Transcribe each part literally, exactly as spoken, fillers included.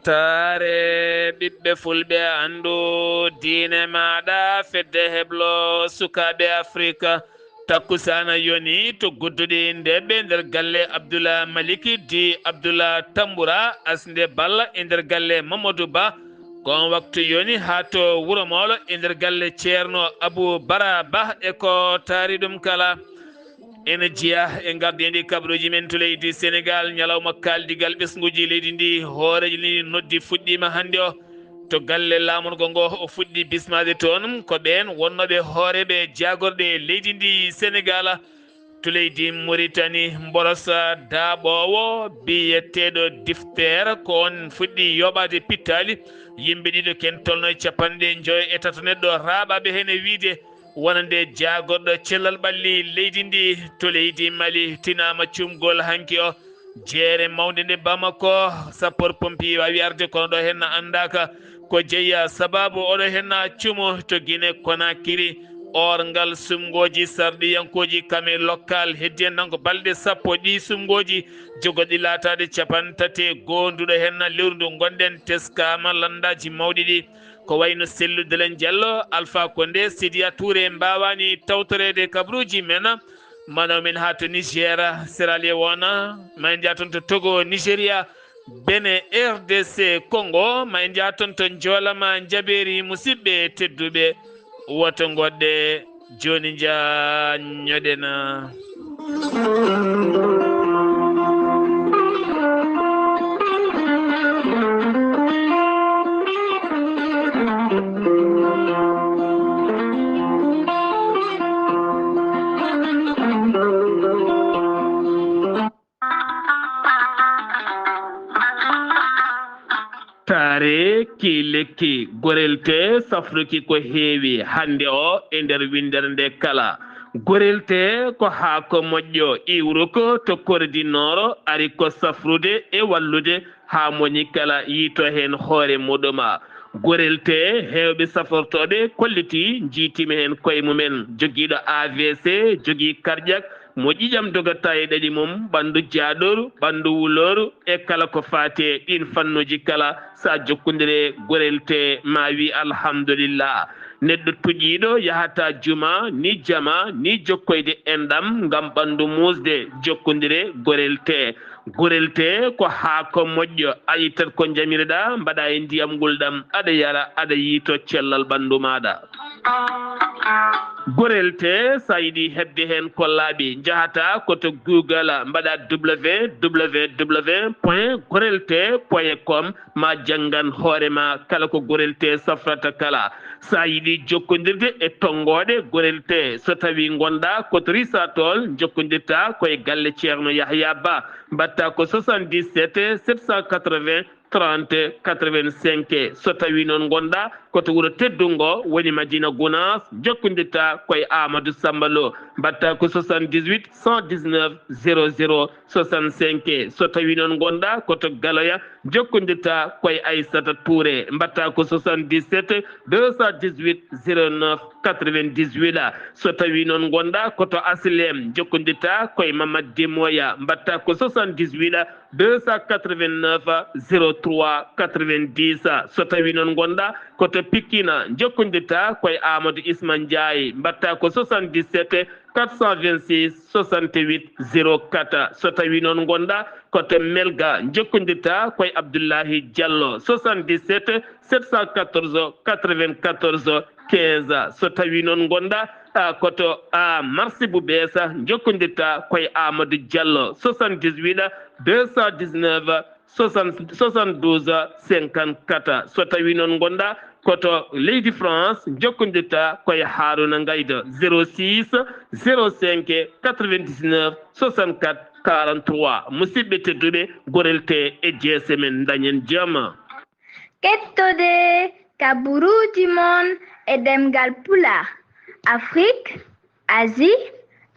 Taare ɓiɓɓe fulɓe, anndu diine maaɗa, fedde heblo sukaaɓe Afrika. Takkusaana yoni to Gudduɗi Ndeɓɓe nder galle Abdullah Maliki di Abdullah Tambura, Asnde Balla e nder galle Mamadou Ba. Ko on waktu yoni haa to Wuro Mawlo e nder galle Ceerno Abou Bara Ba e ko taari ɗum kala. Ene jeyaa e ngardiindi kabaruuji men to leydi Senegaal, ñalawma kaaldigal ɓesnguuji leydi ndi, hooreejo leydi noddi fuɗɗiima hannde o. To galle laamorgo ngo o fuɗɗi bismaade toon, ko ɓeen wonnooɓe hooreeɓe jaagorɗe leydi ndi Senegaal, to leydi Muritani, mborosa daaɓoowo biyeteeɗo Difteer, ko on fuɗɗi yooɓaade pittaali. Yimɓe ɗiɗo ken tolno e capanɗe njoyo e tato neɗɗo raaɓaaɓe heen e wiyde wonande jaagorɗo cellal ɓalli leydi ndi to leydi Mali tinaama cumgol hanki o. Jeere mawnde nde Bamako, sapeur pompier waawi arde, kono ɗo heen andaaka ko jeyaa. Sababu oɗo heen cumo to Guinée Conakry, orngal sumgooji sarɗiyankooji kame lokkal heddi en nango balɗe sappo ɗi sumgooji, jogorɗi laataade capanɗe tati e goonduɗo heen lewru ndu ngonɗen teskaama lanndaaji mawɗi ɗi. Ko wayno Sellu Delen Diallo, Alpha Condé, Sidiya Touré mbaawaani tawtoreede kabaruuji men. Manaw men haa to Niger, Sierra Leone, ma en njaha toon to Togo, Nigeria, Benin, R D C Congo, ma en njaha toon to Njoolama Njabeeri. Musidɓe tedduɓe, woto ngoɗɗe jooni njaññoɗen. Taare ki lekki, gorel tee safruki ko heewi hannde o e nder winndere nde kala. Gorel tee ko haako moƴƴo iwruko to Kore di Nooro, ari ko safrude e wallude haa moñi kala yiito heen hoore muɗum. Gorel tee heewɓe safortooɓe kolliti, njiitiima heen koye mumen. Jogiiɗo A V C, jogii karƴak, mo ƴiƴam dogata e ɗaɗi mum, ɓanndu jaaɗooru, ɓanndu wulooru e kala ko faati e ɗiin fannuuji kala, so a jokkondire gorel tee, ma wi alhamdulillah. Neɗɗo tuƴiiɗo yahata juma, ni jama, ni jokkoyde enɗam ngam ɓanndu muusde, jokkondire gorel tee. Gorel tee ko haako moƴƴo, a ittat ko njamireɗaa, mbaɗa e ndiyam ngulɗam, aɗa yara, aɗa yiito cellal ɓanndu maaɗa. Gorel tee, so a yiɗi heɓde heen ko laaɓi, njahata ko to Google, mbaɗa W W W point gorel tee point com, ma janngan hoore ma kala ko gorel tee safrata kala. So a yiɗi jokkondirde e tonngooɗe gorel tee, so tawii ngonɗaa ko to Risatol, njokkondirta ko e galle Ceerno Yahya Ba, mbaɗta ko soixante-dix-sept sept cent quatre-vingts trente quatre-vingt-cinq. So tawii noon ngonɗaa ko to wuro teddungo, woni Madina Gunaas, jokkondirta ko e Amadou Samba Lo, mbaɗta ko soixante-dix-huit cent dix-neuf zéro zéro soixante-cinq. So tawii noon ngonɗaa ko to Galoya, jokkondirta ko e Aissata Touré, mbaɗta ko soixante-dix-sept deux cent dix-huit zéro neuf quatre-vingt-dix-huit. So tawii noon ngonɗaa ko to Aslem, jokkondirta ko e Mamad Demoya, mbaɗta ko soixante-dix-huit deux cent quatre-vingt-neuf zéro trois quatre-vingt-dix. So tawii noon ngonɗaa ko to Pikine, jokkondirta ko e Amadou Isma Ndiaye, mbaɗta ko soixante-dix-sept quatre cent vingt-six soixante-huit zéro quatre. So tawii noon ngonɗaa ko to Melga, jokkondirta ko e Abdoulahi Diallo, soixante-dix-sept sept cent quatorze quatre-vingt-quatorze quinze. So tawii noon ngonɗaa, a, ko to, a, Marché bu Bees, jokkondirta ko e Amadou Diallo, soixante-dix-huit deux cent dix-neuf soixante, soixante-douze cinquante-quatre. So tawii noon ngonɗaa ko to leydi France, jokkondirta ko e Haruna Ngaydo, zéro six zéro cinq quatre-vingt-dix-neuf soixante-quatre quarante-trois. Musidɓe tedduɓe, gorel tee e jeese men, ndañen jam. Kettode kabaruuji mon e ɗemngal Pulaar, Afrik, Asie,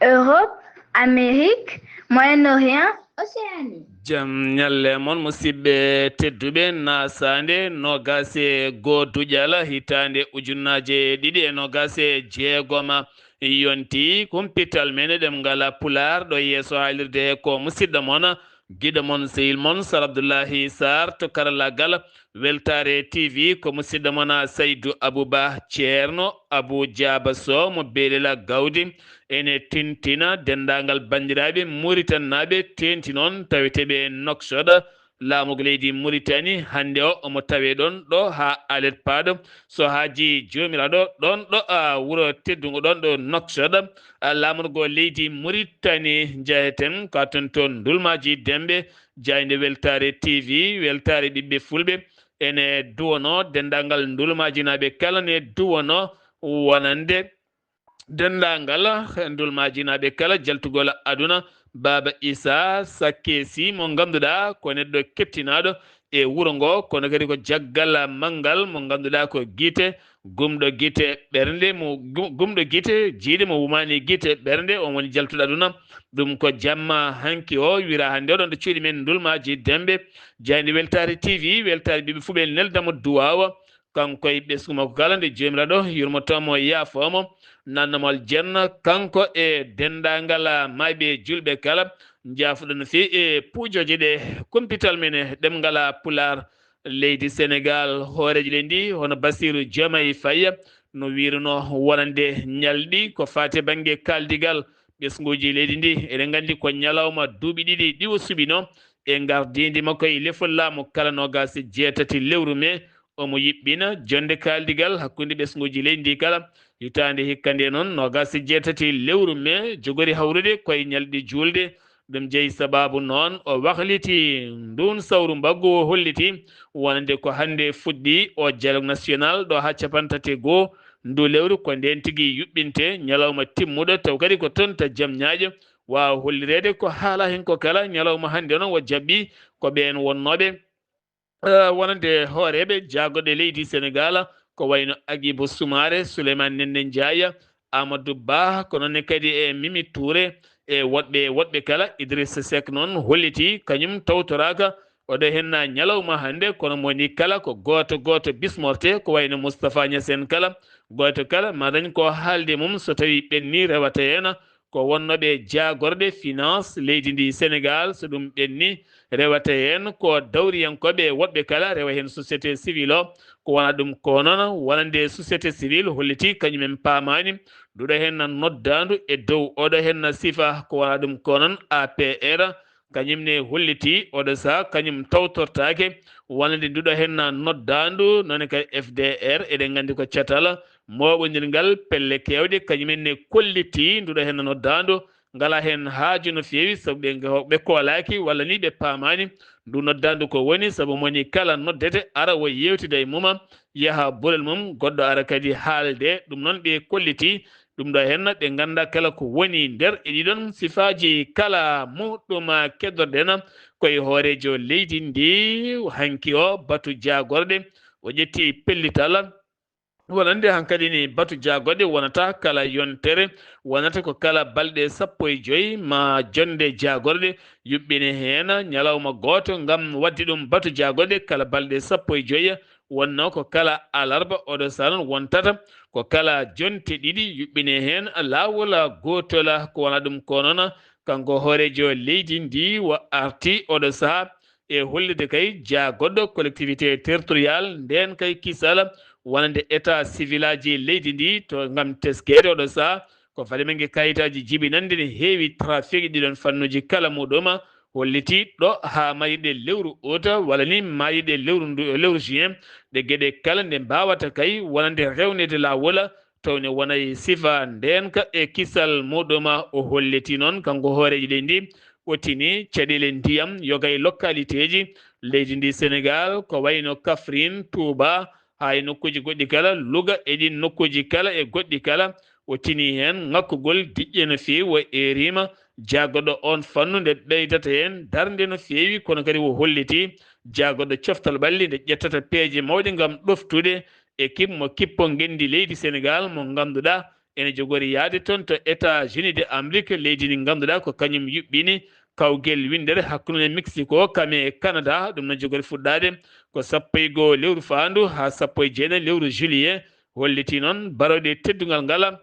Europe, Amérique, Moyen-Orient, Océanie. Jam ñalle mon, musidɓe tedduɓe, nasaande noogaas e goo duƴal hitaande ujunnaje ɗiɗi e noogaas e jeegom yonti kumpital men e ɗemngal Pulaar ɗo yeeso haalirde ko musidɗo mon Giɗo mon, sehil mon, Sar Abdullahi Sar to karallagal Weltaare T V, ko musidɗo mon Saydu Abuba, Ceerno Abu Jaaba Sow mo Beelela Gawdi. Ene tintina denndaangal banndiraaɓe Muritanaaɓe teenti noon taweteeɓe e Nouakchott, laamorgo leydi Muritani. Hannde o omo tawee ɗoon ɗo haa alet paaɗo. So haajii Joomiraaɗo, ɗoon ɗo, a, wuro teddungo ɗoon ɗo Nouakchott, a, laamorgo leydi Muritani, njaheten ka toon to Ndulmaaji Demɓe, jaaynde Weltaare T V, Weltaare Ɓiɓɓe Fulɓe, ene duwanoo denndaangal Ndulmaajinaaɓe kala, ne duwanoo wonande denndaangal Ndulmaajinaaɓe kala jaltugol aduna. Baaba Isa Sakke Si mo ngannduɗaa ko neɗɗo kettinaaɗo e wuro ngo, kono kadi ko jaggal manngal mo ngannduɗaa ko gite, gumɗo gite ɓernde mo, gu-, gumɗo gite, jiiɗe mo wumaani gite ɓernde, on woni jaltuɗo aduna. Ɗum ko jamma hanki o, wira hannde o ɗon to cuuɗi men Ndulmaaji Demɓe, jaaynde Weltaare T V, Weltaare Ɓiɓɓe Fulɓe, nelda mo duwaawa. Kanko e ɓesngu makko kala, nde Joomiraaɗo yurmoto mo, yaafo mo, nanna mo aljanna, kanko e denndaangal maayɓe julɓe kala. Njaafuɗo no feewi e puujooje ɗe kumpital men e ɗemngal Pulaar leydi Senegaal, hooreejo leydi ndi, hono Basiiru Jomaay Fay, no wiirunoo wonande ñalɗi ko faati e bannge kaaldigal ɓesnguuji leydi ndi. Eɗen nganndi ko ñalawma duuɓi ɗiɗi ɗi o suɓinoo e ngardiindi makko e lefol laamu kala noogaas e jeetati lewru mee. Omo yuɓɓina jonnde kaaldigal hakkunde ɓesnguuji leydi ndi kala. Hitaande hikka nde noon, noogaas e jeetati lewru mee jogori hawrude ko e ñalɗi juulde. Ɗum jeyi sabaabu noon o wakliti nduun sawru mbaggu, o holliti wonande ko hannde fuɗɗi o dialogue national ɗo haa cappanɗe tati e goo ndu lewru, ko ndeen tigi yuɓɓinte ñalawma timmuɗo, taw kadi ko toon to Jamñaajo. Waawa hollireede ko haalaa heen ko kala, ñalawma hannde noon o jaɓɓi ko ɓeen wonnooɓe, eh, wonande hooreeɓe jaagorɗe leydi Senegaal, ko wayno Agibu Sumaare, Suleymaan Nenne Njaay, Amadou Ba, ko noon ne kadi e Mimi Touré, e woɗɓe, woɗɓe kala. Idrissa Seck noon holliti kañum tawtoraaka oɗo heen ñalawma hannde, kono mo woni kala ko gooto gooto bismorte, ko wayno Moustapha Niassène kala, gooto kala ma dañ ko haalde mum, so tawii ɓenni rewata heen, ko wonnooɓe jaagorɗe finance leydi ndi Senegaal, so ɗum ɓenni rewata heen ko dawriyankooɓe woɗɓe kala, rewa heen société civile o. Ko wonaa ɗum ko noon, wonande société civile holliti kañum en paamaani, nduɗo heen noddaandu e dow oɗo heen sifa, ko wonaa ɗum ko noon A P R, kañum ne holliti oɗo sahaa kañum tawtortaake, wonande nduɗo heen noddaandu, noon kadi F D R, eɗen nganndi ko catal mooɓondirngal pelle keewɗe, kañum en ne kolliti nduɗo heen noddaandu, ngalaa heen haaju no feewi, sabu ɓe, ɓe koolaaki walla ni ɓe paamaani ndu noddaandu ko woni, sabu mo woni kala noddete ara o yeewtida e mum, yaha bolol mum, goɗɗo ara kadi haalde. Ɗum noon ɓe kolliti ɗum ɗo heen, ɓe ngannda kala ko woni nder e ɗiɗon sifaaji kala muɗum keddorɗen ko e hooreejo leydi ndi hanki o batu jaagorɗe. O ƴetti pellital. Wonande hankadi ni batu jaagorɗe wonata kala yontere, wonata ko kala balɗe sappo e joy ma jonnde jaagorɗe yuɓɓine heen ñalawma gooto ngam waɗde ɗum batu jaagorɗe kala balɗe sappo e joy. Wonno ko kala alarba oɗo saha noon wontata, ko kala jonte ɗiɗi yuɓɓine heen laawol gootol. Ko wona ɗum ko noon, kanko hooreejo leydi ndi wa arti oɗo saha e hollirde kay jaagorɗo collectivité territorial ndeen kay kisal wonande état civil aji leydi ndi to ngam teskeede oɗo saha. Ko fade men kayitaaji jibinande ne heewi trafic ɗiɗon fannuji kala muɗum, holliti ɗo haa mayirɗe lewru ut walla ni mayirɗe lewru ndu, lewru juin, ɗe geɗe kala nde mbaawata kay wonande rewneede laawol, taw ne wonay sifa ndeenka e kisal muɗum. O holliti noon kanko hooreejo leydi ndi, o tini caɗeele ndiyam yoga e localité ji leydi ndi Senegaal, ko wayno Kaffrine, Touba, haa e nokkuuji goɗɗi kala, Louga e ɗiin nokkuuji kala e goɗɗi kala. O tini heen ŋakkugol diƴƴe no feewi, o eeriima jaagorɗo oon fannu nde ɓeydata heen darnde no feewi, kono kadi o holliti jaagorɗo coftal ɓalli nde ƴettata peeje mawɗe ngam ɗoftude équipe mo kippo ngenndi leydi Senegaal mo ngannduɗaa ene jogori yahde toon to États-Unis de Amérique, leydi ndi ngannduɗaa ko kañum yuɓɓini kawgel winndere hakkunde Mexico, kam e Canada. Ɗum no jogori fuɗɗaade ko sappo e goo lewru faandu haa sappo e jeenayi lewru juillet. Holliti noon barooɗe teddungal ngal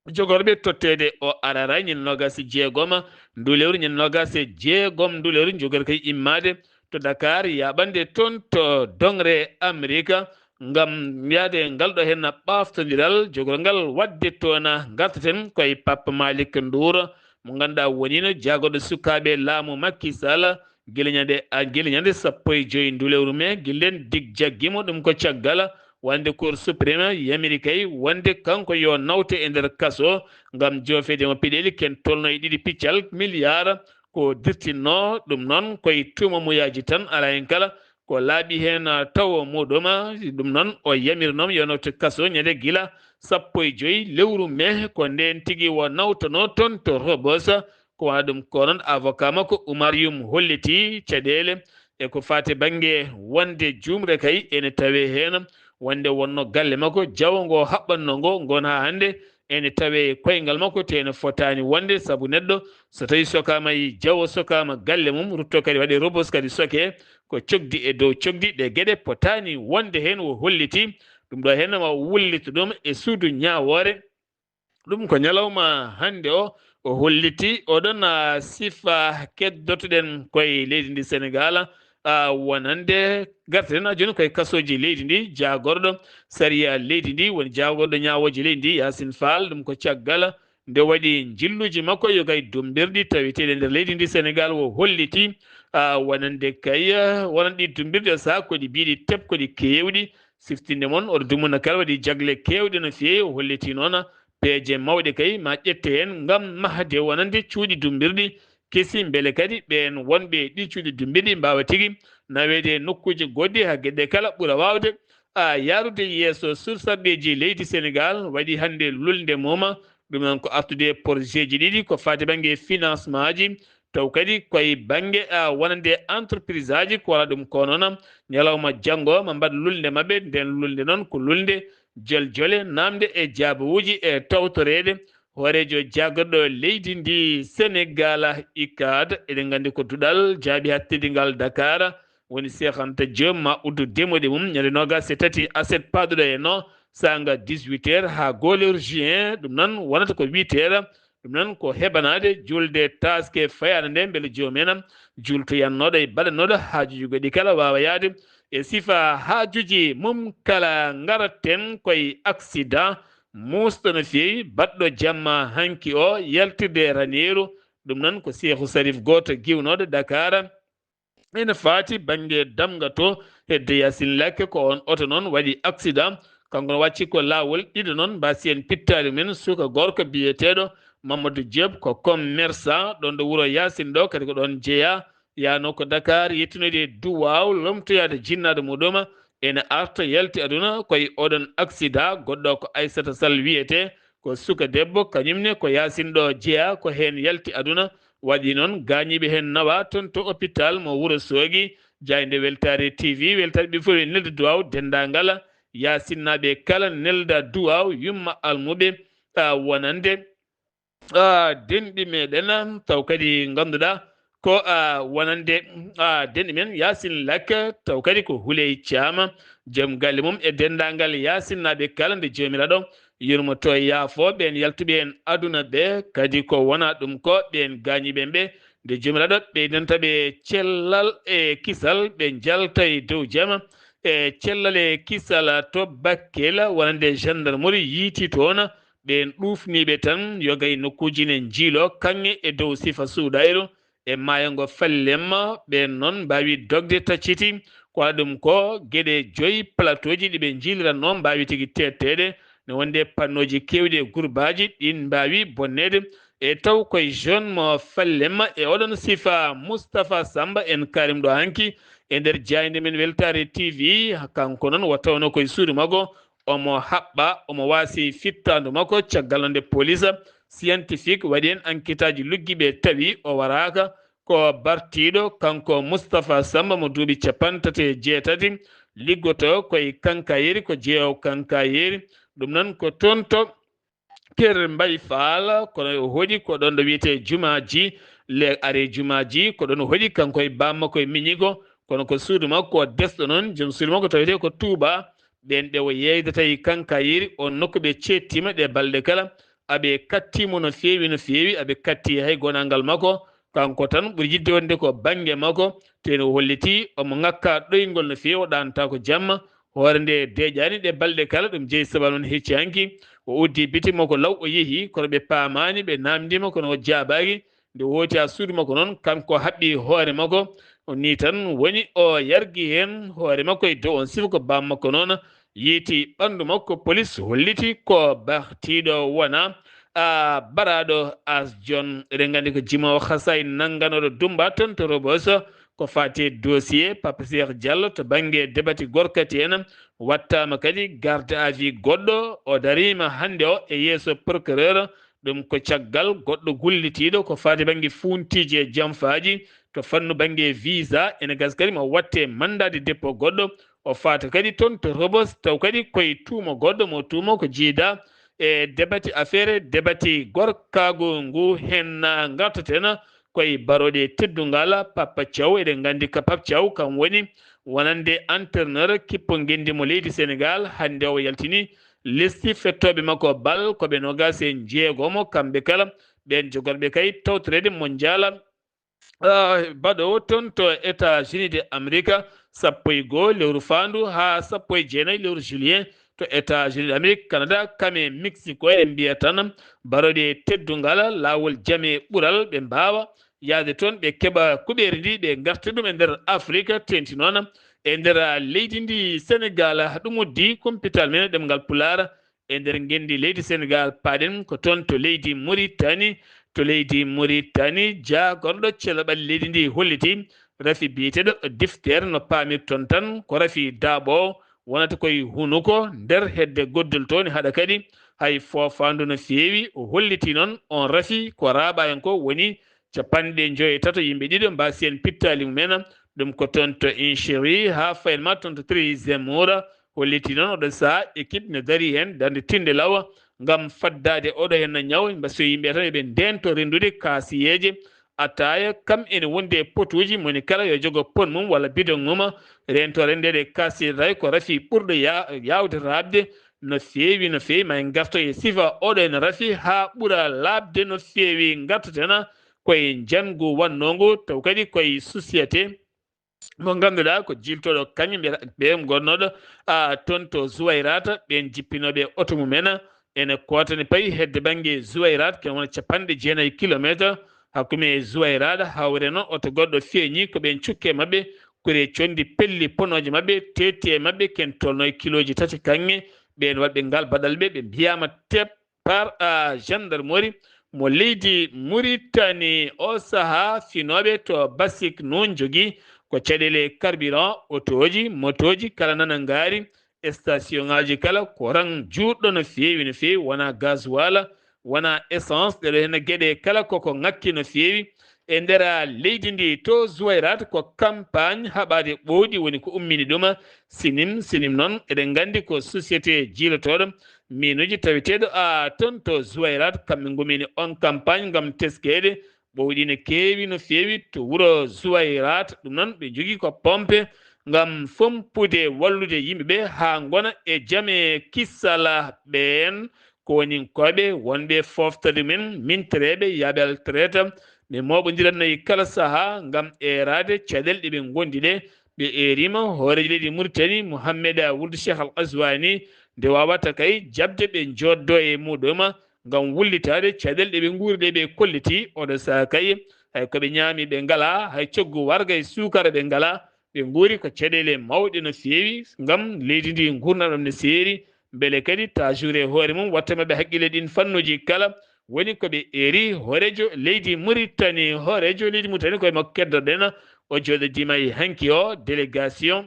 jogorɓe totteede o arara ñande noogaas e jeegom ndu lewru, ñande noogaas e jeegom ndu lewru, jogori kay immaade to Dakar, yaaɓande toon to doŋre Amerika, ngam yahde e ngal ɗo heen ɓaaftondiral jogorgal waɗde toon. Ngartaten ko e Papa Malick Ndour, mo ngannduɗaa woniino jaagorɗo sukaaɓe laamu Macky Sall, gila ñande, a, gila ñande sappo e joy ndu lewru mee, gila ndeen dig jaggi mo, ɗum ko caggal wonde Cour suprême yamiri kay wonde kanko yo nawte e nder kaso ngam joofeede mo peɗeeli ken tolno e ɗiɗi piccal miliyar ko dirtinno ɗum noon koye tuuma muyaaji tan, alaa heen kala ko laaɓi heen, ah, tawo muɗum. Ɗum noon o yamirnooma yo nawte kaso ñande gila sappo e joy lewru mee, ko ndeen tigi o nawtanoo toon to Rebeuss. Ko wano ɗum ko noon avocat makko Oumar Youm holliti caɗeele e ko faati bannge wonde juumre kay ene tawee heen, wonde wonno galle makko jawo ngo haɓɓanno ngo ngon haa hannde ene tawee e koyngal makko, te ene fotaani wonde, sabu neɗɗo so tawii sokaama e jawo, sokaama galle mum, rutto kadi waɗe Rebeuss kadi sokee, ko cogdi e dow cogdi, ɗe geɗe potaani wonde heen. O holliti ɗum ɗo heen, ma o wullito ɗum e suudu ñaawoore. Ɗum ko ñalawma hannde o, o holliti oɗon, ah, sifa keddotoɗen koye leydi ndi Senegal, ah, wonande garten haa jooni koye kasooji leydi ndi, jaagorɗo sariya leydi ndi, woni jaagorɗo ñaawooje leydi ndi, Yacine Fall. Ɗum ko caggal nde waɗi njilluuji makko yoga e dummbirɗi taweteeɗi e nder leydi ndi Senegal, o holliti, ah, wonande kay, ah, wonande ɗi dummbirɗi o sahaa ko ɗi mbiɗi tep, ko ɗi keewɗi, siftinde mon, oɗo dumunna kala waɗi jagle keewɗe no feewi. O holliti noon peeje mawɗe kay ma ƴette heen ngam mahde wonande cuuɗi dummbirɗi kesi, mbele kadi ɓeen wonɓe e ɗi cuuɗi dummbirɗi mbaawa tigi naweede e nokkuuji goɗɗi haa geɗe kala ɓura waawde, a, yaarude yeeso. Sursarɗeeji leydi Senegal waɗi hannde lulnde mum, ɗum noon ko artude e projet ji ɗiɗi ko faati bannge financement ji, taw kadi koye bannge, a, wonande entreprise aji, ko wala ɗum ko noon ñalawma janngo ma mbaɗ lulnde maɓɓe. Nden lulnde noon ko lulnde joljole, naamnde e jaabawuuji e tawtoreede hooreejo jaagorɗo leydi ndi Senegal, icad. Eɗen nganndi ko duɗal jaaɓi haa teddingal Dakar, woni Cheikh Anta Diop ma uddu demuɗe mum ñande noogaas e tati aset paaduɗo e no saanga dix-huit heures haa goho lewru juin. Ɗum noon wonata ko huit heures. Ɗum noon ko heɓanaade julde taaske fayaande nde, mbele joomum en juultoyannooɗo e baɗanooɗo haajuuji goɗɗi kala waawa yahde e sifa haajuuji mum kala. Ngaraten koye accident muusɗo no feewi, baɗɗo jamma hanki o yaltirde e raneeru. Ɗum noon ko Seeku Sarif gooto giwnooɗo Dakar. Ene faati bannge damga to hedde Yacine Lakke, ko oon oto noon waɗi accident. Kanko no wacci ko laawol ɗiɗo noon mbaasi en pittaali men, suka gorko biyeteeɗo Mamadou Diop, ko commerçant ɗoon ɗo wuro Yacine ɗo, kadi ko ɗoon jeyaa, yaano ko Dakar, yettinoyde e duwaaw, lomtoyaade jinnaaɗo muɗum, ene arta yalti aduna koye oɗon accident. Goɗɗo ko Aissata Sall wiyetee, ko suka debbo, kañum ne ko Yacine ɗo jeyaa, ko heen yalti aduna. Waɗi noon gaañiiɓe heen nawa toon to hôpital mo Wuro Soogi. Jaaynde Weltaare T V, weltaare ɓe fof e nelde duwaaw denndaangal Yaasinnaɓe kala nelda duwaaw yumma almuɓe, a, wonande, a, denɗi meɗen, taw kadi ngannduɗaa ko, a, wonande, a, denɗi men Yaasin Lak, taw kadi ko Huley Caama, joom galle mum e denndaangal Yaasinnaɓe kala nde Joomiraaɗo yurmoto yaafo ɓeen yaltuɓe en aduna ɓe, kadi ko wona ɗum ko ɓeen gaañiiɓe ɓe, nde Joomiraaɗo ɓeydanta ɓe cellal e kisal, ɓe njalta e dow jama e cellal e kisal to Bakkel, wonande gendarmerie yiiti toon ɓeen ɗuufniiɓe tan, yoga e nokkuuji ne njiilo kaŋŋe e dow sifa suuɗayru e maayo ngo Fallemma. Ɓeen noon mbaawi dogde tacciti, ko waɗa ɗum ko geɗe joyi plateau ji ɗi ɓe njiilirannoo mbaawi tigi teetteede, ne wonde pannooji keewɗi e gurbaaji ɗiin mbaawi bonneede. E taw koye zone mo Fallemma e oɗon sifa Moustapha Samba en kaarim ɗo hanki e nder jaaynde men Weltaare T V, kanko noon o tawno koye suudu makko, omo haɓɓa, omo waasi fittaandu makko, caggal noon nde police scientifique waɗi heen enquêtaaji luggiiɓe tawi o waraaka. Ko bartiiɗo, kanko Moustapha Samba mo duuɓi capanɗe tati e jeetati, liggotoo koye Kankayeri, ko jeeyowo Kankayeri. Ɗum noon ko toon to Kër Mbaye Fall, kono o hoɗi ko ɗoon ɗo wiyetee Jumaaji, le are Jumaaji, ko ɗoon o hoɗi kanko e baam makko e miñiiko, kono ko suudu makko o desɗo noon, joom suudu makko tawetee ko Touba. Ɓeen ɓe o yeeydata e Kankayeri, oon nokku ɓe ceettiima ɗe balɗe kala, aɓe kattii mo no feewi, no feewi, aɓe kattii hay gonangal makko. Kanko tan ɓuri yiɗde wonde ko bannge makko, tee no hollitii omo ŋakka ɗoyngol no feewi, o ɗaantaako jamma. Hoore nde deeƴaani ɗe balɗe kala, ɗum jeyi sabaabu noon hecci hanki. O uddii bitik makko law, o yehi, kono ɓe paamaani, ɓe naamndii mo, kono o jaabaaki. Nde o hooti haa suudu makko noon, kanko haɓɓi hoore makko. O nii tan woni o yargi heen hoore makko e dow on sifa ko baam makko noon. Yiiti ɓanndu makko, polis holliti ko bartiiɗo wona, a, baraaɗo as jon. Eɗen nganndi ko jimoowo Xasaay nannganooɗo Dummba toon to Rebeuss. Ko faati e dossier Pape Cheikh Diallo to bannge debati gorkati en, wattaama kadi garde à vue goɗɗo, o dariima hannde o e yeeso procureur. Ɗum ko caggal goɗɗo gullitiiɗo ko faati bannge fuuntiiji e jamfaaji to fannu bannge visa. Ene gasa kadi mo watte mandat de dépôt goɗɗo, o faata kadi toon to Rebeuss, taw kadi koye tuuma goɗɗo mo tuuma ko jiida e debati affaire, debati gorkaagu ngu. Heen na ngartaten koye barooɗe teddungal Papa Thiaw. Eɗen nganndi ka Papa Thiaw kam woni wonande entraîneur kippo ngenndi mo leydi Sénégal. Hannde o yaltini lesti fettooɓe makko bal, ko ɓe noogaas e njeegomo, kamɓe kala ɓeen jogorɓe kay tawtoreede mondial, ah, baɗoowo toon to États-Unis de Amérique, sappo e goo lewru faandu haa sappo e jeenayi lewru juillet to États-Unis de Amérique, Canada, kam e Mexico. Eɗen mbiya tan barooɗe teddungal laawol jam e ɓural, ɓe mbaawa yahde toon, ɓe keɓa kuɓeeri ndi, ɓe ngarta ɗum e nder Afrique, teeŋti noon e nder leydi ndi Sénégal. Ɗum uddi kumpital men ɗemngal Pulaar e nder ngenndi leydi Sénégal. Paaɗen ko toon to leydi Mauritanie. To leydi Mauritanie, jaagorɗo celaɓal leydi ndi holliti rafi biyeteeɗo difteer, no paamirton tan ko rafi daaɓoowo wonata koye hunuko nder hedde goddol toon, haɗa kadi hay foofaandu no feewi. O holliti noon on rafi ko raaɓaayanko woni capanɗe njoyo e tato yimɓe ɗiɗo mbaasi heen pittaali mumen. Ɗum ko toon to Inchiri haa fayen ma toon to Treizième Moura. Holliti noon oɗo sahaa équipe ne darii heen darnde tinnde law ngam faddaade oɗo heen ñaw. Mbaso yimɓe tan eɓe ndeento renndude kaasiyeeje ataaya, kam ene wondi e potuuji, moni kala yo jogo pot mum walla bidon mum, reento renndeede kaasiyeeje tawi ko rafi ɓurɗo ya-, yaawde raaɓde no feewi, no feewi. Ma en ngarto e sifa oɗo ene rafi haa ɓura laaɓde no feewi. Ngartoten koye njanngu wannongu, taw kadi koye société mo ngannduɗaa ko jiiltooɗo kañum mbiyata ɓe gonnooɗo, a, toon to Zuwayrata, ɓeen jippinooɓe oto mumen ene kootani payi hedde bannge Zuwayrat, ken wona capanɗe jeenayi kilomeeter hakkunde Zuwayrat, hawre noon oto goɗɗo feeñi, ko ɓeen cukke maɓɓe kure conndi pelli ponooje maɓɓe, teetti e maɓɓe ken tolno e kilooji tati kaŋŋe. Ɓeen waɗɓe ngal baɗal ɓe, ɓe mbiyaama teep par, a, gendarmerie mo leydi Mauritanie. O sahaa finooɓe to Basik noon njogii ko caɗeele carburant, otooji, motooji kala nana ngaari, station ŋaaji kala, courant juutɗo no feewi, no feewi, wonaa gasoil, wonaa essence, ɗeɗo heen geɗe kala koko ŋakki no feewi. E nder leydi ndi to Zuwayrat ko campagne haɓaade ɓowɗi woni ko ummini ɗum. Sinim, Sinim noon eɗen nganndi ko société jiilotooɗo miinuuji taweteeɗo, a, toon to Zuwayrat, kamɓe ngumini on campagne ngam teskeede ɓowɗi ne keewi no feewi to wuro Zuwayrat. Ɗum noon ɓe njogii ko pompe ngam fompude wallude yimɓe ɓe haa ngona e jam e kisal. Ɓeen ko woninkooɓe wonɓe fooftaade men, mintereeɓe, yaaɓe altraite, ɓe mooɓondiranno e kala sahaa ngam eeraade caɗeele ɗe ɓe ngondi ɗe. Ɓe eeriima hooreejo leydi Mauritanie, Mohamed Wuld Cheikh Al Ghazouani, nde waawata kay jaɓde ɓe njooddoo e muɗum ngam wullitaade caɗeele ɗe ɓe nguuri ɗe. Ɓe kolliti oɗo sahaa kay hay ko ɓe ñaami ɓe ngalaa, hay coggu warga e suukara ɓe ngalaa. Ɓe nguuri ko caɗeele mawɗe no feewi ngam leydi ndi nguurndam ɗam ne seeri. Mbele kadi taajure hoore mum watta maɓɓe haqqille ɗin fannuuji kala. Woni ko ɓe eeri hooreejo leydi Mauritanie, hooreejo leydi Mauritanie koye makko keddoɗen. O jooɗodiima e hanki o délégation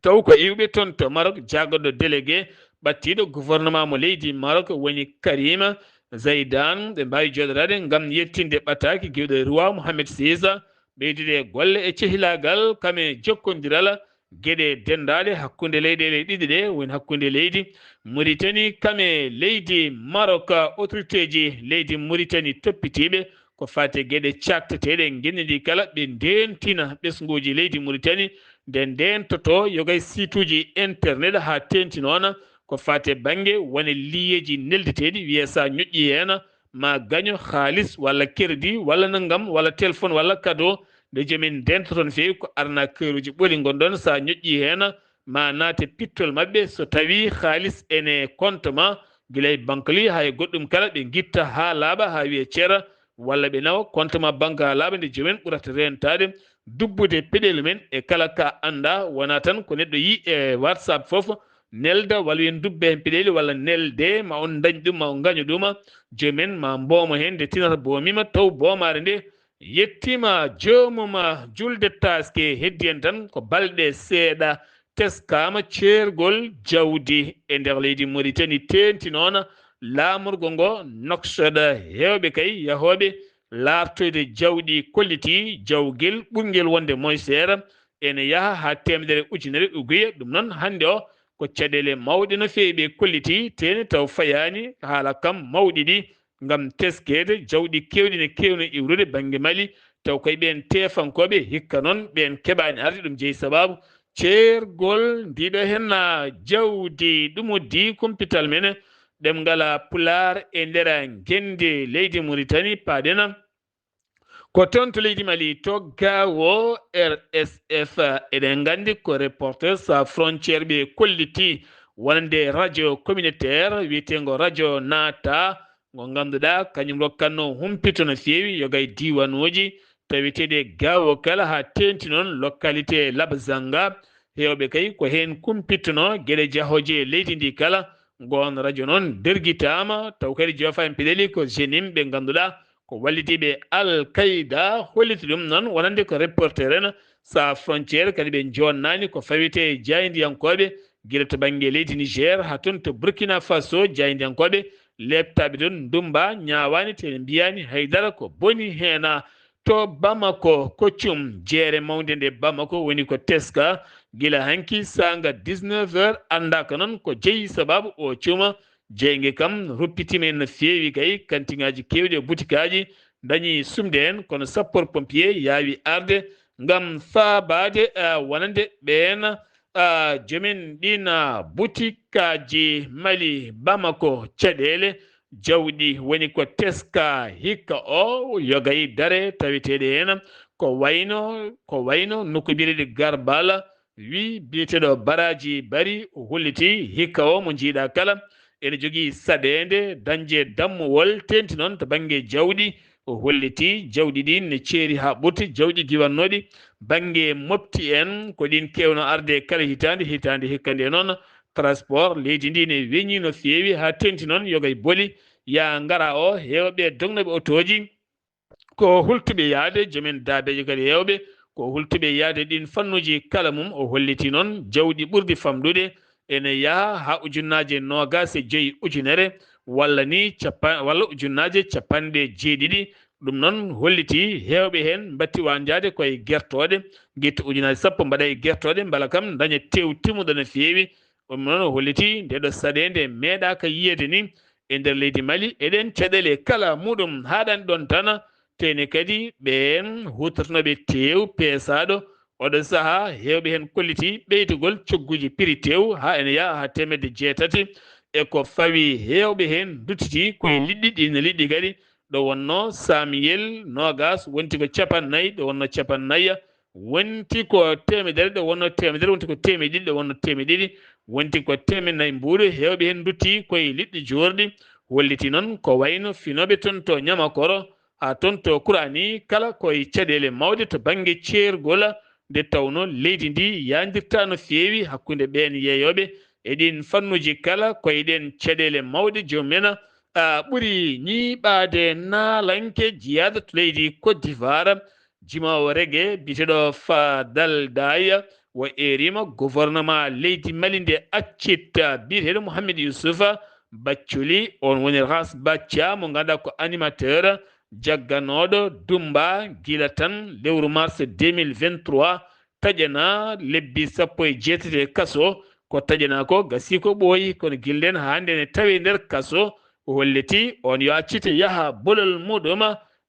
taw ko iwɓe toon to Maroc, jaagorɗo délégué ɓattiiɗo gouvernement mo leydi Maroc woni Karima Zaïdan. Ɓe mbaawi jooɗoraade ngam yettinde ɓataake giwɗo Roi Mohamed six, ɓeydude golle e cehilaagal kam e jokkondiral geɗe denndaaɗe hakkunde leyɗeele ɗiɗi ɗe, woni hakkunde leydi Mauritanie kam e leydi Maroc. Autorité ji leydi Mauritanie toppitiiɓe ko faati e geɗe caakteteeɗe e ngenndi ndi kala, ɓe ndeentina ɓesnguuji leydi Mauritanie, nde ndeentotoo yoga e siituuji internet haa teeŋti noon ko faati e bannge wone liyeeji neldeteeɗi, wiyee so a ñoƴƴii heen ma gaño haalis walla crédit walla nanngam walla téléphone walla cadeau, nde jomen ndento toon feewi ko arnaqueuruuji ɓoli ngonɗon. So a ñoƴƴii heen ma naate pittol maɓɓe, so tawii haalis ene compte ma, gila e banque li haa e goɗɗum kala, ɓe ngitta haa laaɓa haa wiya ceera, walla ɓe nawa compte ma banque haa laaɓa, nde jomen ɓurata reentaade dubbude peɗeeli men e kala ka annda. Wona tan ko neɗɗo yi e WhatsApp fof nelda walla wiyen dubbe heen peɗeeli walla nelde ma on ndañ ɗum ma on ngaño ɗuma, jomen ma mboomo heen nde tinata boomima taw boomaare nde yettima joomum. Julde taaske heddi en tan ko balɗe seeɗa, teskaama ceergol jawdi e nder leydi Mauritanie, teentinoona laamorgo ngo noksoɗa heewɓe kay yahooɓe laartoyde jawɗi kolliti jawgel ɓurngel wonde moy seera ene yaha haa teemedere ujunere uguye. Ɗum noon hannde o ko caɗeele mawɗe no feewi ɓe kolliti, teeni taw fayaani haala kam mawɗi ɗi ngam teskeede jawɗi keewɗi ne keewno iwrude bannge Mali, taw koye ɓeen teefankooɓe hikka noon ɓeen keɓaani arde. Ɗum jeyi sabaabu ceergol ndiɗo heen jawdi ɗumodi kumpital men ɗemngal Pulaar e nder ngenndi leydi Mauritanie, paaɗen ko toon to leydi Mali, to Gaawo, R S F, eɗen nganndi ko Reporters Sans Frontières ɓe kolliti wonande radio communautaire wiyeteengo radio Naata, ngo ngannduɗaa kañum rokkatno humpito no feewi yoga e diiwanuuji taweteeɗi e Gaawo kala, haa teenti noon localité Labzanga. Heewɓe kay ko heen kumpittuno geɗe jahooje e leydi ndi kala. Ngoon radio noon dergitaama, taw kadi joofa en peɗeli ko jenim ɓe ngannduɗaa ko wallitiiɓe Al Qaeda, holliti ɗum noon wonande ko Reporters Sans Frontières, kadi ɓe joonnaani ko fawetee e jaayndiyankooɓe gila to bannge leydi Niger haa toon to Burkina Faso, jaayndiyankooɓe leeptaaɓe toon ndummba ñaawaani, te ɓe mbiyaani haydara ko boni heen. To Bamako, Koccum, jeere mawnde nde Bamako woni ko teska gila hanki saanga dix-neuf heures, anndaaka noon ko jeyi sabaabu o cuuma. Jeynge kam ruppitiima en no feewi kay, kantiŋaaji keewɗi e butikaaji ndañi sumde heen, kono sapeur pompier yaawi arde ngam faabaade, ah, wonande ɓeen, ah, joomen ɗiin, ah, butikaaji Mali Bamako. Caɗeele jawɗi woni ko teska hikka o, yoga e dare taweteeɗe heen ko wayno, ko wayno nokku biyeteeɗo Garbala, wi biyeteeɗo Baraaji Bari, o holliti hikka o mo njiiɗa kala ene jogii saɗeende dañde dammuwol teenti noon to bannge jawɗi. O holliti jawɗi ɗin ne ceeri haa ɓurti, jawɗi giwannooɗi bannge mofti en, ko ɗin keewno arde kala hitaande, hitaande hikka nde noon transport leydi ndi ne weñii no feewi haa teenti noon yoga e boli yaa ngara o, heewɓe dognooɓe otooji ko hultuɓe yahde, joomen daabeeje kadi heewɓe ko hultuɓe yahde ɗin fannuuji kala mum. O holliti noon jawɗi ɓurɗi famɗude ene yaha haa ujunnaaje noogaas e joy ujunere walla ni capa-, walla ujunnaaje capanɗe jeeɗiɗi. Ɗum noon holliti heewɓe heen mbatti wanjaade koye gertooɗe, ngitta ujunnaaje sappo mbaɗa e gertooɗe, mbela kam ndaña tew timmuɗo no feewi. Ɗum noon o holliti ndeɗo saɗeende meeɗaaka yiyeede ni e nder leydi Mali. Eɗen caɗeele kala muɗum haaɗani ɗoon tan, teeni kadi ɓeen huutortonooɓe teew peesaaɗo oɗo sahaa, heewɓe heen kolliti ɓeydugol cogguuji piri teew haa ene yaha haa teemedde jeetati. E ko fawi heewɓe heen nduttiti koye liɗɗi, ɗiin liɗɗi kadi ɗo wonnoo saamiyel noogaas, wonti ko capannay, ɗo wonnoo capannayya, wonti ko teemedere, ɗo wonnoo teemedere, wonti ko teemedde ɗiɗi, ɗo wonnoo teemedde ɗiɗi, wonti ko teemedde nayi mbuuɗu. Heewɓe heen nduttii koye liɗɗi joorɗi, holliti noon ko wayno finooɓe toon to Ñamakoro, haa toon to Kuraani, kala koye caɗeele mawɗe to bannge ceergol, nde tawnoo leydi ndi yaajirtaa no feewi hakkunde ɓeen yeeyooɓe e ɗiin fannuuji kala. Koye ɗeen caɗeele mawɗe joom men, a, ɓuri ñiiɓaade naalanke jiyaaɗo to leydi Côte d'Ivoire, jimoowo reggae biyeteeɗo Fadal Daye, o eeriima gouvernement leydi Mali nde accit biyeteeɗo Mohamed Youssouf Bathily, oon woni Ras Bathia mo ngannduɗaa ko animateur jagganooɗo Dumba gila tan lewru mars deux mille vingt-trois, taƴanaa lebbi sappo e jeetati e kaso. Ko taƴanaa ko gasii ko ɓooyi, kono gila ndeen haa hannde ene tawee nder kaso. O holliti oon yo accite yaha bolol muɗum.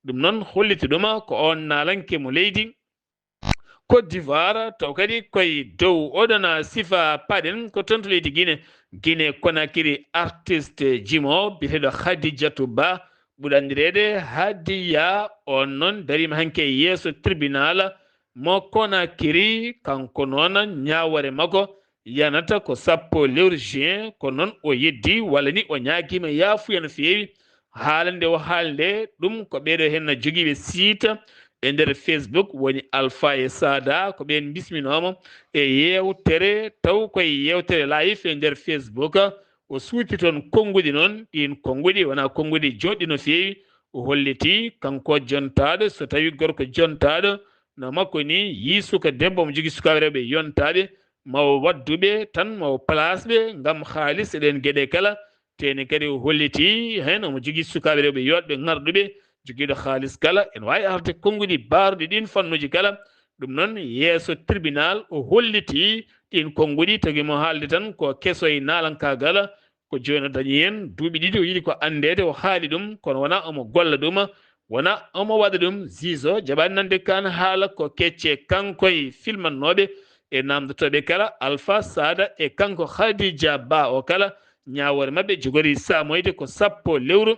Ɗum noon holliti ɗum ko oon naalanke mo leydi Côte d'Ivoire, taw kadi koye dow oɗon sifa paɗen ko toon to leydi Guinée. Guinée Conakry, artiste jimo biyeteeɗo Khadijatou Ba, ɓuri anndireede Hadiya, on noon dariima hanki e yeeso tribunal mo Conakry. Kanko noon, ñaawoore makko yanata ko sappo lewru juin, ko noon o yeddi, walla ni o ñaagiima yaafuya no feewi. Haala nde o haali nde, ɗum ko ɓeeɗo heen jogiiɓe siita e nder Facebook, woni Alpha e Sada, ko ɓeen mbisminooma e yeewtere, taw koye yeewtere live e nder Facebook. O suuti toon konnguɗi noon, ɗiin konnguɗi wonaa konnguɗi jooɗɗi no feewi. O holliti kanko jontaaɗo, so tawii gorko jontaaɗo no makko ni, yii suka debbo mo jogii sukaaɓe rewɓe yontaaɓe, ma o waddu ɓe tan, ma o place ɓe ngam haalis e ɗeen geɗe kala. Teeni kadi o holliti heen omo jogii sukaaɓe rewɓe yooɗɓe ŋarɗuɓe, jogiiɗo haalis kala. Ene waawi arde konnguɗi baarɗi ɗiin fannuuji kala. Ɗum noon, yeeso tribunal o holliti ɗiin konnguɗi, tagi mo haalde tan ko keso e naalankaagal. Ko jooni o dañi heen duuɓi ɗiɗi, o yiɗi ko anndeede, o haali ɗum, kono wonaa omo golla ɗum, wonaa omo waɗa ɗum. Zizo jaɓaani nande kaan haala, ko kecce kanko e filmannooɓe e naamndotooɓe kala, Alpha Sada e kanko Khadija Ba o kala, ñaawoore maɓɓe jogori saamoyde ko sappo lewru.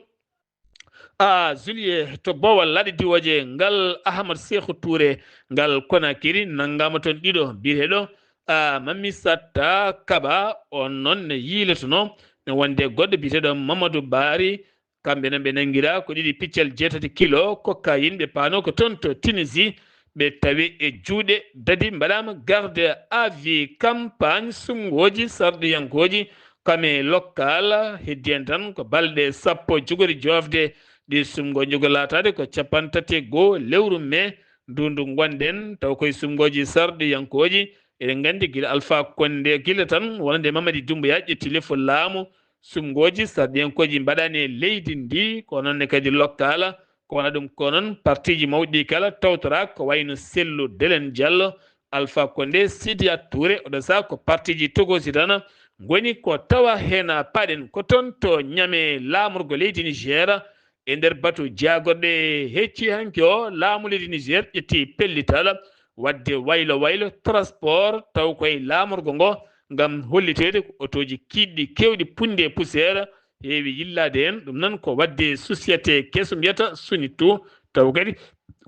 A juillet to Bowal Laaɗe Diwooje ngal, Ahmad Seeku Tuure ngal Konakiri nanngaama toon ɗiɗo, biyeteeɗo a Mamisata Kaba, on noon ne yiilotonoo ne wonde goɗɗo biyeteeɗo Mamadou Bari. Kamɓe noon ɓe nanngiraa ko ɗiɗi piccal jeetati kilo cocaïne, ɓe paanoo ko toon to Tunisie, ɓe tawi e juuɗe dadi. Mbaɗaama garde à vue, campagne suɓngooji sarɗiyankooji, kame lokkal. Heddi heen tan ko balɗe sappo jogori joofde ɗi suɓngooji, ko laataade ko capanɗe tati e goo lewru mee ndu ndu ngonɗen, taw koye suɓngooji sarɗiyankooji. Eɗen nganndi gila Alpha Condé, gila tan wonande Mamadi Doumbouya ƴetti lefu laamu, suɓngooji sarɗiyankooji mbaɗaani e leydi ndi, ko noon ne kadi lokkal, ko wona ɗum ko noon partiiji mawɗi ɗi kala tawtoraa, ko wayno Cellou Dalein Diallo, Alpha Condé, Sidia Touré, oɗo sahaa ko partiiji togoosi tan ngoni ko tawa heen. Paɗen ko toon to Niamey, laamorgo leydi Niger, e nder batu jaagorɗe hecci hanki o, laamu leydi Niger ƴetti pellital waɗde waylo waylo transport, taw koye laamorgo ngo, ngam holliteede ko otooji kiiɗɗi keewɗi punndi e poussière heewi yillaade heen. Ɗum noon ko waɗde société keso mbiyata Sonitu, taw kadi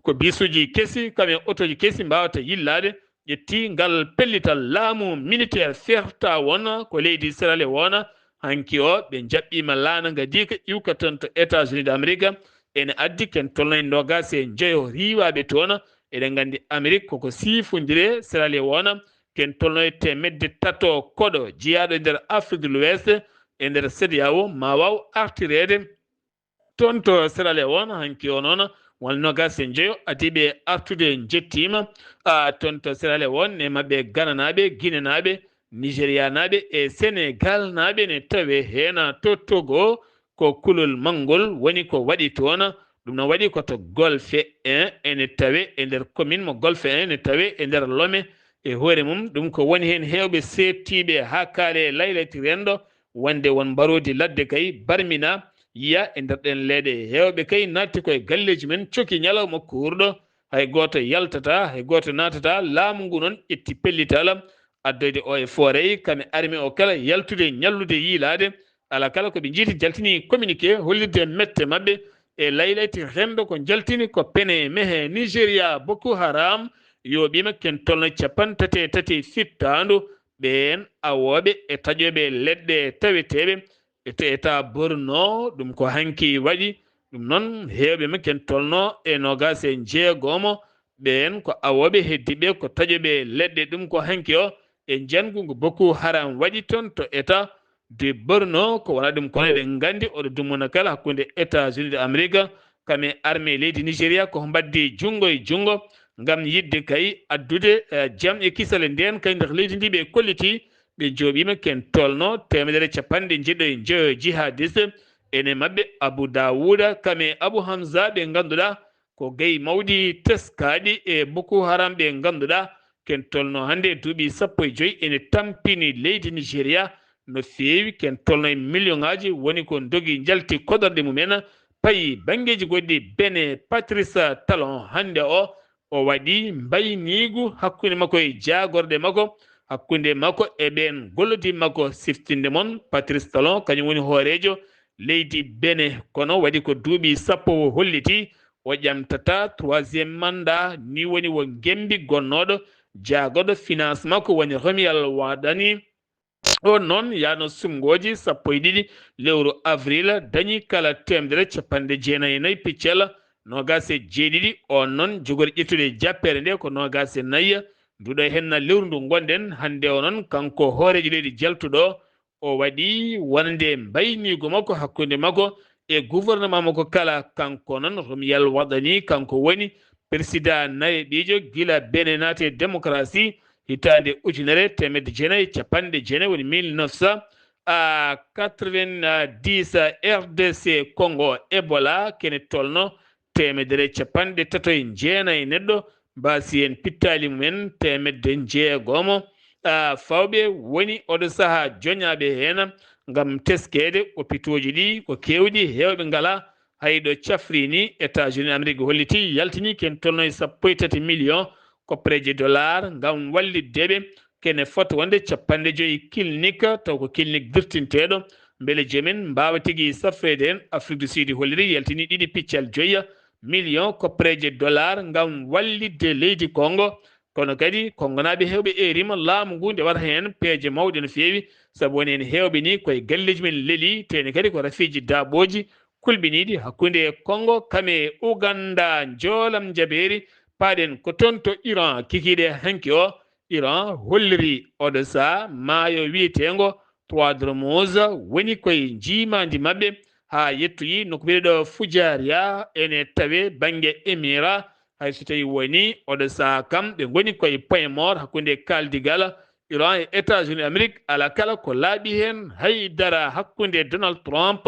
ko bisuuji kesi, kam e otooji kesi mbaawata yillaade. Ƴetti ngal pellital laamu militaire ferta won ko leydi Sierra Leone. Hanki o, ɓe njaɓɓiima laana nga diika iwka toon to États-Unis d'Amérique. Ene addi ken tolno e noogaas e njoyo riiwaaɓe toon. Eɗen nganndi Amérique koko siifondire Sierra Leone, ken tolno e teemedde tato koɗo jeyaaɗo e nder Afrique de l'Ouest, e nder CEDEAO, ma waaw artireede toon to Sierra Leone. Hanki o noon, won noogaas e njoyo adiiɓe artude, njettiima. A, toon to Sierra Leone, ne maɓɓe Gananaaɓe, Ginenaaɓe, Nigerianaaɓe e Senegalnaaɓe ne tawe heen. To Togo, ko kulol manngol woni ko waɗi toon. Ɗum no waɗi ko to Golfe un ene tawe e nder commune mo Golfe un ene tawe e nder Lome. E hoore mum, ɗum ko woni heen heewɓe seedtiiɓe haa kaale laylayti renndo, wonde won mbaroodi ladde kay barmina yiya e nder ɗeen leeɗe. Heewɓe kay naatti koye galleeji men coki ñalawma kuurɗo, hay gooto yaltataa, hay gooto naatataa. Laamu ngu noon ƴetti pellital addoyde o e forey, kam e armée o kala, yaltude ñallude yiilaade. Alaa kala ko ɓe njiiti, jaltini communiqué hollirde mette maɓɓe e laylayti renndo, ko njaltini ko pene mehe Nigeria. Boko Haram yooɓiima ken tolno capanɗe tati e tati fittaandu ɓeen awooɓe e taƴooɓe leɗɗe taweteeɓe e to État Borno. Ɗum ko hanki waɗi. Ɗum noon, heewɓe men ken tolno e noogaas e jeegomo, ɓeen ko awooɓe, heddiiɓe ko taƴooɓe leɗɗe. Ɗum ko hanki o e njanngu ngu Boko Haram waɗi toon to État de Borno. Ko wona ɗum, kono eɗen nganndi oɗo dumunna kala hakkunde États-Unis d'Amérique, kam e armée leydi Nigeria, ko mbaɗdi junngo e junngo ngam yiɗde kay addude, eh, jam e kisal e ndeen kay nder leydi ndi ɓe kolliti. Ɓe njooɓiima ken tolno teemedere capanɗe njeɗɗo e njoyo jihadiste, ene maɓɓe Abu Dawuda, kam e Abu Hamza, ɓe ngannduɗaa ko gayi mawɗi teskaaɗi e Boko Haram, ɓe ngannduɗaa ken tolno hannde e duuɓi sappo e joyi ene tampini leydi Nigeria no feewi. Ken tolno e million ŋaaji woni ko ndogi, njalti koɗorɗe mumen, payi banngeeji goɗɗi. Bene, Patrice Talon hannde o, o waɗi mbayniigu hakkunde makko e jaagorɗe makko, hakkunde makko e ɓeen gollodiiɓe makko. Siftinde mon, Patrice Talon, kañum woni hooreejo leydi Benin, kono waɗi ko duuɓi sappo o holliti o ƴamtata troisième mandat, ni woni wo ngembi gonnooɗo jaagorɗo finance makko woni Romuald Wadagni. O noon yaano suɓngooji sappo e ɗiɗi lewru avril, dañi kala teemedere capanɗe jeenayi e nayi piccal noogaas e jeeɗiɗi. O noon jogori ƴettude jappeere nde ko noogaas e nayi. Nduɗo henna lewru ndu ngonɗen hannde o noon, kanko hooreejo leydi jaltuɗo, o waɗi wonande mbayniigu makko hakkunde makko e gouvernement makko kala. Kanko noon Romuald Wadagni, kanko woni président nayeɓiijo gila Benin naati e démocratie hitaande ujunere teemedde jeenayi e capanɗe jeenayi, woni mille neuf cent quatre-vingt-dix. R D C Congo, Ebola, kene tolno teemedere capanɗe tato e jeenayi neɗɗo mbaasi heen pittaali mumen, teemedde jeegomo, a, fawɓe woni oɗo sahaa joñaaɓe heen ngam teskeede opitooji ɗi ko keewɗi, heewɓe ngalaa. Hay ɗo cafri ni, États-Unis Amérique holliti, yaltini ken tolno e sappo e tati million koppareeje dollar ngam wallitde ɓe. Kene fota wonde capanɗe joyi clinique, taw ko clinique dirtinteeɗo, mbele jomen mbaawa tigi safreede heen. Afrique du Sud holliri, yaltini ɗiɗi piccal joyi million koppareeje dollar ngam wallitde leydi Congo. Kono kadi, Kongonaaɓe heewɓe eerima laamu ngu nde wata heen peeje mawɗe no feewi, sabu woni heen heewɓe ni koye galleeji men leli, teeni kadi ko rafiiji daaɓooji kulɓiniiɗi hakkunde Kongo kam e Uganda. Njoolam jabeeri, paaɗen ko toon to Iran, kikiiɗe hanki o, Iran holliri oɗo sahaa maayo wiyeteengo Trois d'Ormuz woni koye njiimaandi maɓɓe haa yettoyi nokku biyeteeɗo Fujairah, ene tawee bannge Émirats. Hay so tawii woni oɗo sahaa kam, ɓe ngoni koye point mort hakkunde kaaldigal Iran e États-Unis Amérique. Alaa kala ko laaɓi heen, hay dara hakkunde Donald Trump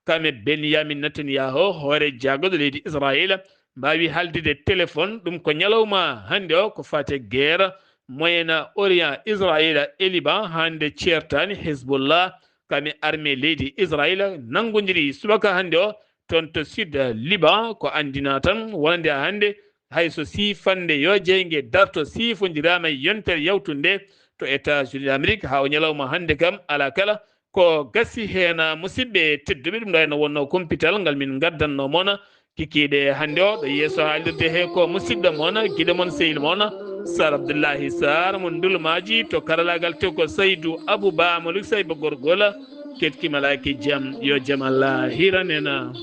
kam e Benjamin Netanyahu, hoore jaagorɗo leydi Israel, mbaawi haaldude téléphone. Ɗum ko ñalawma hannde o ko faati e guerre Moyen Orient, Israel e Liban, hannde ceertaani Hezbollah kam e armée leydi Israel nanngondiri subaka hannde o toon to sud Liban. Ko anndina tan wonande hannde, hay so siifannde yo jeynge darto siifondiraama e yontere yawtunde to États-Unis d'Amérique, haa o ñalawma hannde kam, alaa kala ko gasi heen, musidɓe tedduɓe. Ɗum ɗo henno wonno kumpital ngal min ngaddanno mona kikiiɗe hannde o ɗo yeeso haalirde he ko musidɗo mona, giɗo mon, sehil mona, Sar Abdullahi Sar mo Ndulmaaji. To karalaagal to ko Saydu Abu Ba mo Luksayba Gorgola. Ketki malaaki jam, yo jam Allah hiran en.